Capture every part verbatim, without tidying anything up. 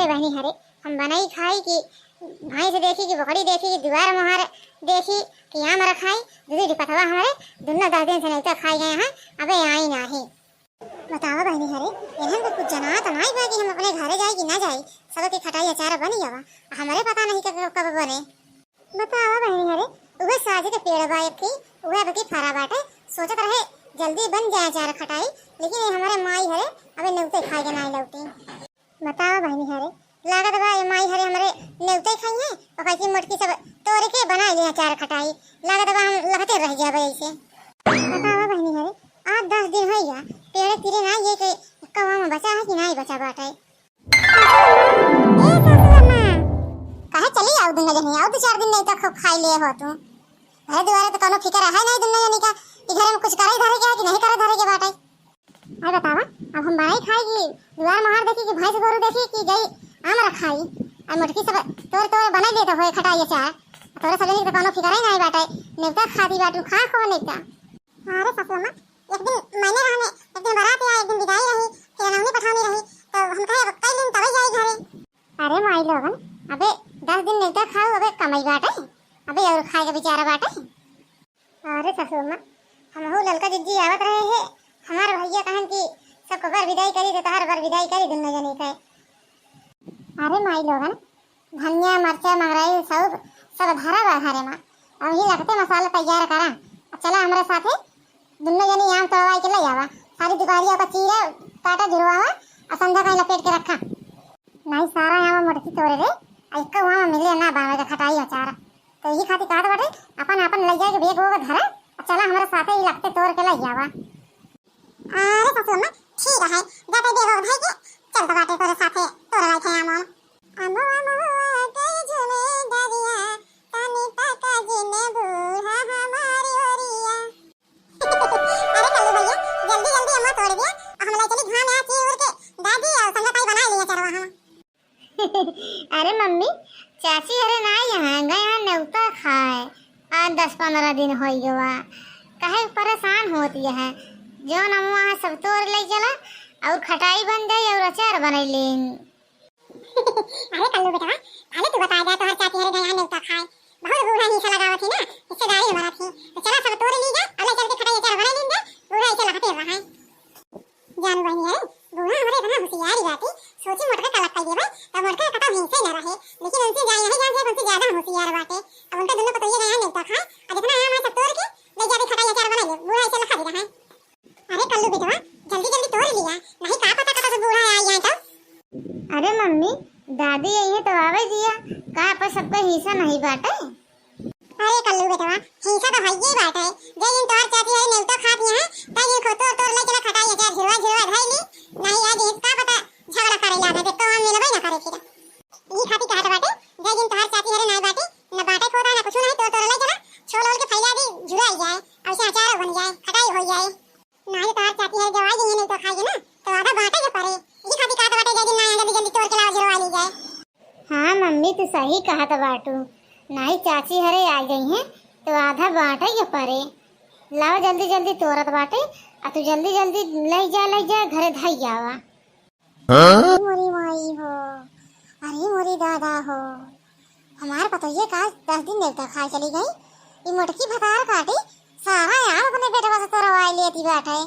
अरे बहिनी हरे, हम बनई खाई कि भैंस देखी कि बकरी देखी कि दुआर मोहार देखी कि आम रखाई, दीदी पतवा हमरे दुन्नो दस दिन से नेवता खाई गए हैं, अबे आई नाही। बतावा बहिनी हरे, इन्हन को कुछ जनात नाई बा कि हम अपने घरे जाई कि ना जाई, सबके खटाई अचार बन जावा, हमरे पता नहीं कब, कब बने। बतावा बहिनी हरे, उहे साझे के पेड़ बा एक ठे, उहे अबकी फरा बाटे, सोचत रहे जल्दी बन जाए अचार खटाई, लेकिन ये हमरे माई हरे अबे नेवते खाए के नाई लौटी। बतावा बहिनी हरे, लागत बा ये माई हरे हमरे नेवते खाई है, और कैसी मोटकी सब तोड़ के बना लिया अचार खटाई, लागत बा हम लहते रह जाबे ऐसे। बतावा बहिनी हरे, आज दस दिन हो गया, पेड़ तिरे ना ये के कौआ में बचा है कि नाई बचा बाटे। ए सासू अम्मा, काहे चली आऊ दुनो जनी, आऊ दो चार दिन नेवता खूब खाई ले हो तू। घरे दुआरे तो कोनो फिकर है नहीं दुनो जनी का कि घरे में कुछ करे धरे के है कि नहीं करे धरे के बाटे। अरे बतावा, अब हम बनाई खाई कि दुआर मोहार देखी कि भैंस गोरू देखी कि गई आम रखाई, और मोटकी सब तोड़ तोड़ बनाई लेते होए खटाई अचार। तोरे सब जनी के तो कोनो फिकर ही नहीं बाटे, नेवता खाती बाटू, खा खो नेवता। हाँ रे सासू अम्मा, एक दिन मैंने रहने, एक दिन बारात आया, एक दिन विदाई रही, फिर अनौनी पठौनी रही, तो हम कहे अब कई दिन तबे जाई घरे। अरे माई लोगन, अबे दस दिन नेवता खाऊ, अबे कमाई बाटे, अबे और खाए के बेचारा बाटे। अरे सासू अम्मा, हमहू ललका जिज्जी आवत रहे हैं, हमार भैया कहन कि सबको बर विदाई करी, तो तहार बर विदाई करी दुनो जनी के। अरे माई लोगन, धनिया, मरचा, मंगरैल, सब, सब धरा बा घरे मा। अब ही लगते मसाला तैयार करा। अब चला हमरे साथे, दुनो जनी आम तोड़वाई के ले आवा। सारी दुपहरिया का चीरा, काटा, झुरवावा, और संध्या कहीं लपेट के रखा। नहीं सारा आम मोटकी तोड़े रे, आ इक्का आम मिले ना बावे के खटाई अचार। तो यही खातिर कहत बाटे, अपन, अपन ले जाए के बेग वो धरा, और चला हमरे साथे ही लगते तोड़ के ले आवा। अरे सासू अम्मा, ठीक है, जाते बेगो उठाई के चलत बाटे तोरे साथे, तोरे लायक है आम। अमो, अमो, के झूमे दरिया, तनी तक जिन बूढ़ा हमारी ओरिया। अरे कल्लू भैया, जल्दी जल्दी अम्मा तोड़ दिया, हम ले चली घाम यहाँ चीर उड़ के, दादी और संघा ताई बना लिया चरवा हम। अरे मम्मी, चाची अरे ना यहाँ गए हैं नेवता खाए, आज दस पन्द्रह दिन हो गवा, काहे परेशान होती है, जौन हम वहाँ सब तोड़ ले चला और खटाई बन जाई और अचार बन लेन। अरे कल्लू बेटवा, भले तू बता जा तोहर चाची हरे गए हैं नेवता खाए, बहुत बूढ़ा हिस्सा लगावत ही ना, हिस्सेदारी हमारा थी, तो चला सब तोड़ ली जा, अब ले चल के खटाई अचार बना लेन जा, बूढ़ा ऐसे लगते रहा है। जानू बहिनी है, बूढ़ा हमरे इतना होशियार बाटे, सोची मोटका का लक्का देबे, तब मोटका का पता भैंसे न रहे, लेकिन उनसे जाए यही जान से उनसे ज्यादा होशियार बाटे। अब उनका दुनो पतोहिया गया नेवता खाए, अब जितना है हमारे सब तोड़ के ले जाके खटाई अचार बना ले, बूढ़ा ऐसे लखा दे रहा है। अरे कल्लू बेटवा, जल्दी जल्दी तोड़ लिया, नहीं का पता कब से बूढ़ा आ जाए तो। अरे मम्मी, दादी यही तो आवे दिया, का पर सबका हिस्सा नहीं बाटे? अरे कल्लू बेटवा, हिंसा तो हइये बाटे। जे दिन तोहर चाची हरी नेवता खात ही हैं, तई दिन खो तोर तोर ले चला खटाई अचार झिलवा झिलवा धइली। नहीं आज हित का पता झगड़ा करे लागे, देखो हम मिलबे ना करे फिर। ई खाती कहत बाटे, जे दिन तोहर चाची हरे नाई बाटे, न बाटे खोदा, न कुछु नहीं, तोर तोर ले चला, छोल ओल के फैला दी, झुराई जाए, और से अचार बन जाए, खटाई हो जाए। नाई तोहर चाची हरे जवाई जइहे नेवता खाए ना, तो आधा बांटे के परे। ई खाती कहत बाटे, जे दिन ना जल्दी जल्दी तोड़ के लावा, झिलवा ली जाए। हाँ मम्मी, तू सही कहत बाटू। नाई चाची हरे आ गई हैं, तो आधा बांटे के परे। लाओ जल्दी जल्दी तोरत बाटे, आ तू जल्दी जल्दी ले जा, ले जा, घरे धई आवा। हाँ? अरे मोरी माई हो, अरे मोरी दादा हो, हमार पतोहिए का दस दिन नेवता खाए चली गई। ई मोटकी भतार काटी, सारा आम अपने बेटवा से तोरवाए लेती बाटे।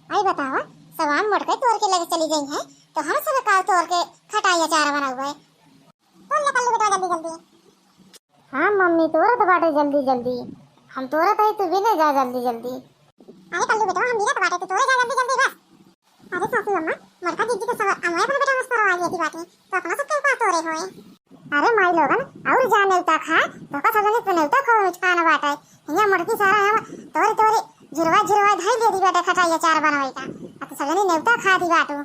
आई बतावा, सब आम मोटका तोड़ के लेके चली गई हैं, तो हम सब का तोड़ के खटाई अचार बनाउबे। तोड़ ले कल्लू बेटवा जल्दी जल्दी। हाँ मम्मी, तोड़त बाटे जल्दी जल्दी। हम तोड़त हई, तू भी ले जा जल्दी जल्दी। अरे कल्लू बेटवा, हम बीनत बाटे, तू तोड़े जा जल्दी जल्दी बस। अरे सासू अम्मा, मोटका दीदी के सब अमवा अपने बेटवा से तोड़वा लेती बाटे, तो अपना सब का तोड़े होए। अरे माई लोगन, और जा नेवता खा, तो का सब जने तो नेवता खो मुचकान बाटे। हियाँ मोटकी सारा हम तोड़े तोड़े झुरवा झुरवा धई लेती बाटे खटाई अचार बनवाई का। अब तो सब जने नेवता खा दी बाटू।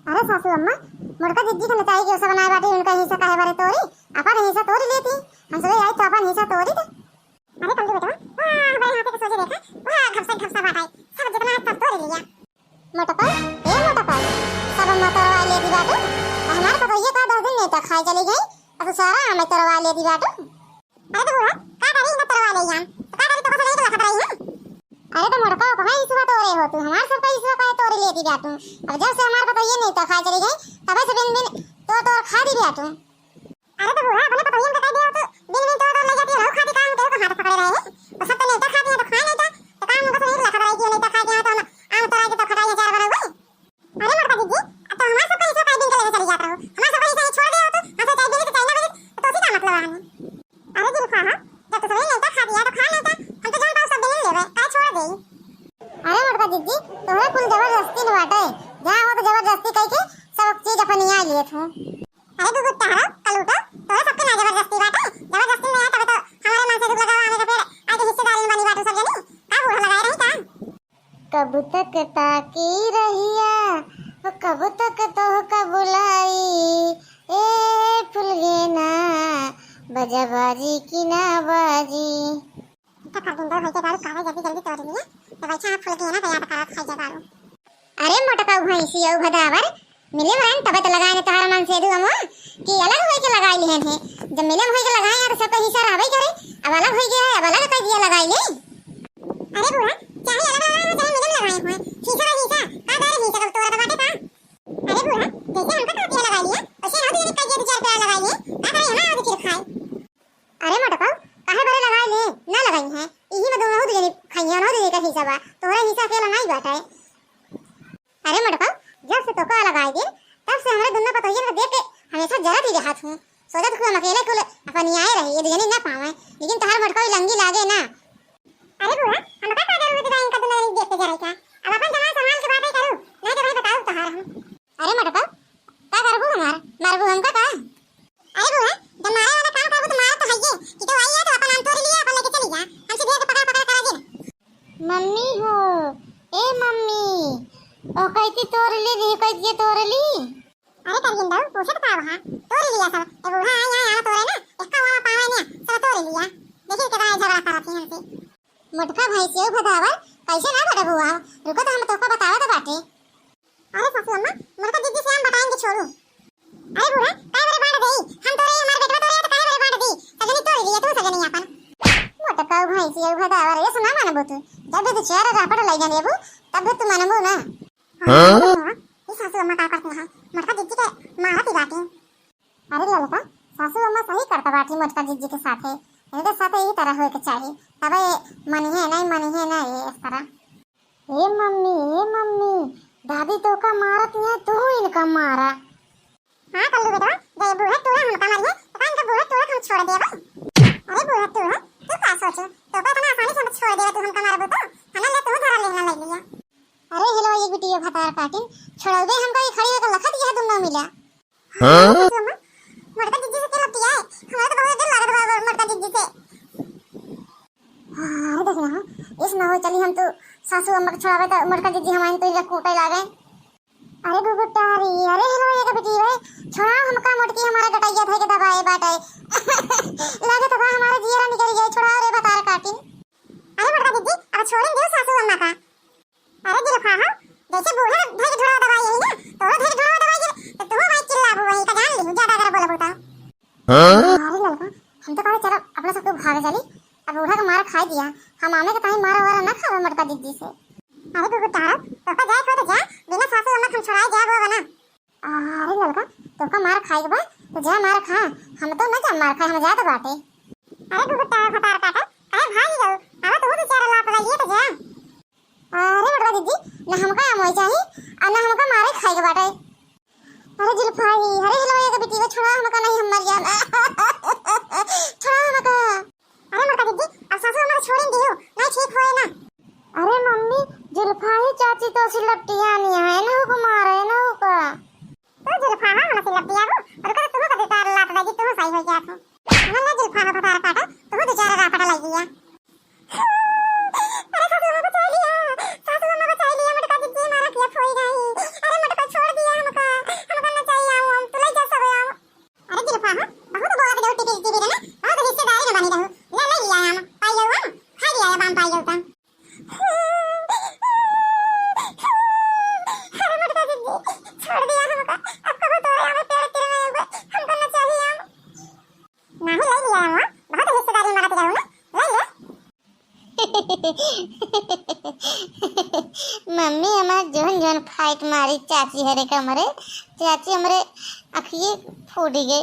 अरे सासू अम्मा, मोटका दीदी के नचाई के ओसा बनाए बाटी, उनका हिस्सा काहे बारे तोरी? अपन हिस्सा तोरी लेती। हम सोचे आई तो अपन हिस्सा तोरी दे। अरे कल्लू बेटवा, वाह, हमारे हाथे के सोझे देखा, वाह, घपसा घपसा बाटाई। सब जितना है सब तोड़ लिया। मोटका, ए मोटका, सब अम्मा तोड़वा लेती बाटू। हमार पतोहिया का दस दिन नेवता खाए चली गई, अब तू सारा आम तोड़वा लेती बाटू। अरे तो बूढ़ा, का करी इतना तोड़वा ले हम? तो का करी, तो कसो नहीं तो लखत रही हम। अरे तो मोटका, अपना हिस्सा तोड़े हो तू, हमार सबका हिस्सा काहे तोड़ लेती बाटू? अब जब से हमार पतोहिया नेवता खाए चली गई, तबे से बिन बिन तोड़ लिया तू। अरे तो बूढ़ा, अपने पतोहियन के कह दिया तो बिन बिन तोड़ तोड़ ले जाती है, रहू खाती काम, तेरे को हाथ पकड़े रहे हैं। और सब तो नेवता खाती है तो खाए नेवता, तो काम उनका तो नहीं रखा रही कि नेवता खा गया तो हम आम तोड़ा के तो खटाई है चार बना हुए। अरे मोटका जिज्जी, अब तो हमार सबका हिस्सा काहे बिन के लेके चली जात रहो? हमार सबका हिस्सा ही छोड़ दे हो तो, हम तो चाहे बिन के चाहे ना बिन, तो तोसी का मतलब है हमें? अरे जुल्फा, हाँ, जब तो सबने नेवता खा दिया तो खा नेवता, हम तो जौन पाओ सब बिन लेबे, काहे छोड़ देई? अरे मोटका जिज्जी, तोहरे कुल जबरदस्ती न बाटे, जहाँ हो तो जबरदस्ती कह के सब चीज अपन यहाँ लिए थू। अरे गुगुट्टा हरो, कलूटो, तोहरे सबके ना जबरदस्ती बाटे, जबरदस्ती में आए तबे तो हमारे मन से दुख लगा आने के फिर आके हिस्सेदारी में बनी बाटू सब जनी, का बूढ़ा लगाए रही का? कब तक ताकी रहिया, ओ कब तक तोहका बुलाई, ए फुलगेना, बजा बाजी की ना बाजी। तो कर दिन दो भाई के दारू काहे जल्दी जल्दी तोड़ लिए, तो भाई छा फुलगेना का याद करत खाई जा दारू। अरे मोटका भैंसी औ भदावर, मिले मरन तबे तो लगाए ने तोहार मन से दुगमो कि अलग होई के लगाई लेहन है। जब मिले होई के लगाए यार, सबका हिस्सा रहबे करे, अब अलग होई गया है, अब अलग कर दिया लगाई ले। अरे बूढ़ा, चाहे अलग लगाए हो, चाहे मिले में लगाए हो, हिस्सा भाई हिस्सा, का दारे हिस्सा कब तोरा तो बाटे का? अरे बूढ़ा, जैसे हमका कर दिया लगाई लिया, वैसे ना तो ये कर दिया दो चार पेड़ लगाई ले, का करे हमारा आदि चिर खाए। अरे मोटका, काहे बरे लगाए ले? ना लगाई है, इही में दोनों दू जने खाई है, ना दू जने का हिस्सा बा, तोहरा हिस्सा अकेला नहीं बाटे। अरे मोटका, जब से तोका लगाए दिन, तब से हमरे दुन्नो पतोहियन के देख के हमेशा जरत ही रहत हूँ। सोचत हूँ हम अकेले कुल अपन आए रहे, ये दू जने ना पावे, लेकिन तोहार मोटका ई लंगी लागे ना। अरे बूढ़ा, हमका का जरूरत बा इनका दुन्नो जने देख के जरे का? अब अपन जमा संभाल के बातें करू, नहीं तो भाई बताऊ तोहार हम। अरे मोटका, का करबू हमार? मारबू हमका का? अरे बूढ़ा, जब मारे वाला काम करबू तो मारो तो हइये, कि तो आई है तो अपन आम तोड़ लिया, अपन लेके चली जा, हमसे ढेर के पकड़ पकड़ करा जिन। मम्मी हो, ए मम्मी, ओ कैती तोड़ ली रे, कैती तोड़ ली। अरे करगिन दऊ, पूछत का वहाँ? तोड़ लिया सब, ए बूढ़ा आई यहाँ यहाँ तोड़े ना, इसका वहाँ पावे ना, सब तोड़ लिया। देखिए कितना झगड़ा करत है हमसे। मोटका भैंसिया भदावर, कैसे ना बड़बू आओ, रुको तो हम तोका बतावत बाटे। अरे सासू अम्मा, मोटका जिज्जी से हम बताएंगे, छोड़ू। अरे बूढ़ा, काय बरे बांट देई? हम तोरे, हमार बेटवा तोरे, तो काय बरे बांट देई? सजनी तोड़ लिया तू, सजनी अपन। मोटका भैंसी, ये भदावर, ये सुना मानबू तू। जब भी दो चार रापट लई जान लेबू, तब भी तू मानबू ना। हाँ? ये सासू अम्मा का करती हैं? मोटका जिज्जी के मारत ही बाटी। अरे ललका, सासू अम्मा सही करता बाटी मोटका जिज्जी के साथे। इनके साथे यही तरह होए के चाही, तबे मनिहे नहीं, मनिहे नहीं ये इस तरह। ए मम्मी, ए मम्मी, दादी तोका मारत है, तू इनका मारा। हाँ कल्लू बेटवा, जब बूढ़ा टूरा हमका मारिहे, तो का इनका बूढ़ा टूरा हम छोड़ देबो? अरे बूढ़ा टूरा, तू का सोचो, तोका इतना आसानी से हम छोड़ देबो, तू हमका मारबो तो? हना ले तू धरा लेना ले लिया। अरे हेलो, ये बिटिया भतार काटिन, छोड़बे हमका, ये खड़ी होकर लखत यह दुन्नो मिला। हाँ? सासू अम्मा, मोटका जिज्जी से के लपटिया है? हमारे तो बहुत डर लागत बा मोटका जिज्जी से। हाँ, अरे देख ना, इस ना हो चली हम तो सासू अम्मा के छोड़ावे तो मोटका जिज्जी हमारे तो इधर कूटे लागे। अरे गुगुटारी, अरे हेलो ये का बेटी रे, छोड़ा हमका मोटकी हमारा गटैया धइ के दबाए बाटे। लगे तो बा हमारा जियरा निकल जाए, छोड़ा रे भतार काटिन। अरे मोटका जिज्जी, अब छोड़न दियो सासू अम्मा का। अरे जुल्फा हो, जैसे बूढ़ा धई के ढोढ़ा दबाई यही ना, तोरो धई के ढोढ़ा दबाई ये, तो तू भाई चिल्लाबू वही का जान ली, ज्यादा अगर बोलबू तो। हाँ? अरे ललका, हम तो कहे चलो अपना सब भाग चली, अब बूढ़ा का मार खाई दिया, हम आमे के ताई मारा वारा ना खावे मोटका जिज्जी से। अरे गुगुटारो, तोका जाए को तो जा, बिना सासू अम्मा के हम छोड़ाए जाए वो बना। अरे ललका, तोका मार खाई के बा, तो जा मार खा, हम तो ना जा मार खाए, हम जाए तो बाटे। अरे गुगुटारो भतार काटा, काहे भाग गयो? आवा तू तो चार लात लगी तो जा। अरे मोटका जिज्जी, ना हमका आमोई चाही, और ना हमका मारे खाए के बाटे। अरे जुल्फाई, अरे हेलो, ये बेटी को छोड़ा हमका, नहीं हम मर जाना। छोड़ा हमका। अरे मोटका जिज्जी, अब सासू हमारे छोड़न दियो, नहीं ठीक होए ना। अरे मम्मी, जुल्फाई चाची तो सिलपटिया नहीं है, ना को मारे, ना का। तू जुल्फा हो, हम सिलपटिया हो, और कर तू का बेकार लात लगी, तू सही हो गया तू। ना, ना जुल्फा हो, भतार काटा, तू दो चार रापटा लगी है। अरे सासू अम्मा बचा लिया, सासू अम्मा बचा लिया, मोटका जिज्जी मारा किया फोई गई। अरे मोटका छोड़ दिया हमका, हमका ना चाहिए, आओ हम, तू ले जा सब आओ। अरे जुल्फा हो, बहुत बोलत रहो टिपिर टिपिर ना, बहुत हिस्सेदारी में बनी रहो। ले, ले लिया हम, पाई जाओ हम, खा लिया हम, पाई जाओ तम। अरे मोटका जिज्जी, छोड़ दिया हमका, अब कबो तो आवे पेड़ तेरे में एगो, हमका ना चाहिए हम। नाही ले लिया हम, बहुत हिस्सेदारी मारत रहो ना, ले ले। मम्मी हमार जोन जोन फाइट मारी चाची हरे कमरे, चाची हमरे अखिए फूट गए।